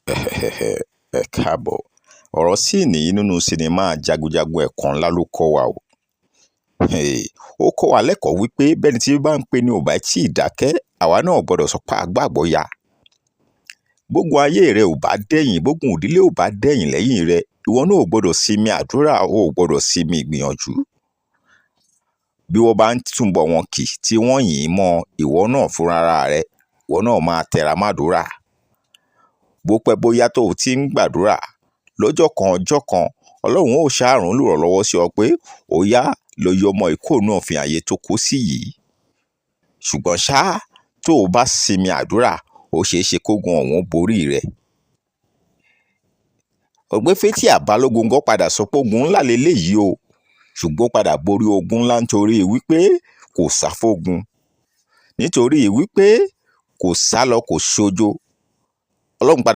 Ẹ káàbọ̀. Ọ̀rọ̀ scene yìí nínú sinimá Jagunjagun ẹ̀kọ́ ńlá ló kọ́ wa o. Ó kọ́ wa lẹ́kọ̀ọ́ wípé bẹ́ni tí bá ń pe ni ò bá tí ì dákẹ́, àwa náà gbọ́dọ̀ sọ pé a gbàgbọ́ ya. Bógun ayé rẹ ò bá dẹ̀yìn, bógun ìdílé ò bá dẹ̀yìn lẹ́yìn rẹ, ìwọ náà ò gbọ́dọ̀ sinmi àdúrà, o ò gbọ́dọ̀ sinmi ìgbìyànjú. Bí wọ́n bá ń túbọ̀ wọn kì tí wọ́n yìn ín mọ́ ìwọ náà fúnra rẹ, ìwọ náà máa tẹra màdúrà. Bó pẹ́ bóyá tó o ti ń gbàdúrà, lọ́jọ́ kan ọjọ́ kan, Ọlọ́run ó ṣàrùn olùrànlọ́wọ́ sí ọ pé ó yá lọ yọ ọmọ ìkó náà fi àyè tó kó sí yìí. Ṣùgbọ́n ṣá, tó o bá sinmi àdúrà, ó ṣeé ṣe kógun ọ̀hún borí rẹ. Ọ̀gbẹ́ Fathia Balogun gan padà sọ pé ogun ńlá leléyìí o, ṣùgbọ́n ó padà borí ogun ńlá nítorí wípé kò sá fógun, nítorí wípé kò sálọ, kò ṣojo. Ọlọ́run padà.